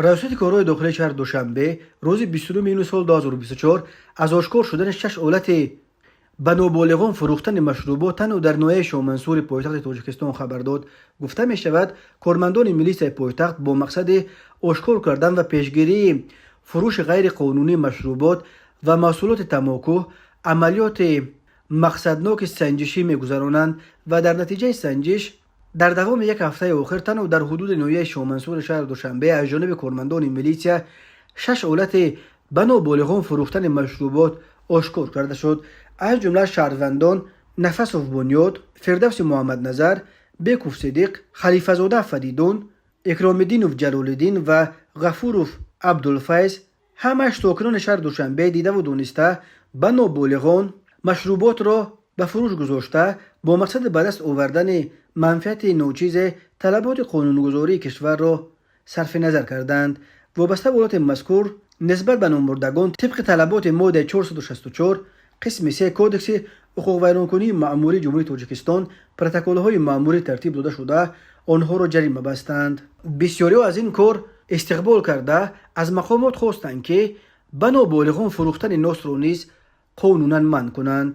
Раёсати корҳои дохилии шаҳри Душанбе рӯзи 29 июни соли 2024 аз ошкор шудани шаш ҳолати ба ноболиғон фурӯхтани машрубот танҳо дар ноҳияи Шоҳмансури пойтахти Тоҷикистон хабар дод. Гуфта мешавад, кормандони милисияи пойтахт бо мақсади ошкор кардан ва пешгирии фурӯши ғайриқонунии машрубот ва маҳсулоти тамоку амалиёти мақсадноки санҷишӣ мегузаронанд ва дар натиҷаи санҷиш дар давоми як ҳафтаи охир танҳо дар ҳудуди ноҳияи Шоҳмансури шаҳри Душанбе аз ҷониби кормандони милитсия шаш ҳолати ба ноболиғон фурӯхтани машрубот ошкор карда шуд. Аз ҷумла шаҳрвандон Нафасов Бунёд, Фирдавси Муҳаммадназар, Беков Сидиқ, Халифазода Фаридун, Икромиддинов Ҷалолиддин ва Ғафуров Абдулфайз, ҳамааш сокинони шаҳри Душанбе, дидаву дониста ба ноболиғон машруботро ба фурӯш гузошта, бо мақсади ба даст овардани манфиати ночизе талаботи қонунгузории кишварро сарфи назар карданд. Вобаста ба ҳолати мазкур нисбат ба номбурдагон тибқи талаботи моддаи 464 қисми 3 Кодекси ҳуқуқвайронкунии маъмурии Ҷумҳурии Тоҷикистон протоколҳои маъмурӣ тартиб дода шуда, онҳоро ҷарима бастанд. Бисёриҳо аз ин кор истиқбол карда, аз мақомот хостанд, ки ба ноболиғон фурӯхтани носро низ қонунан манъ кунанд.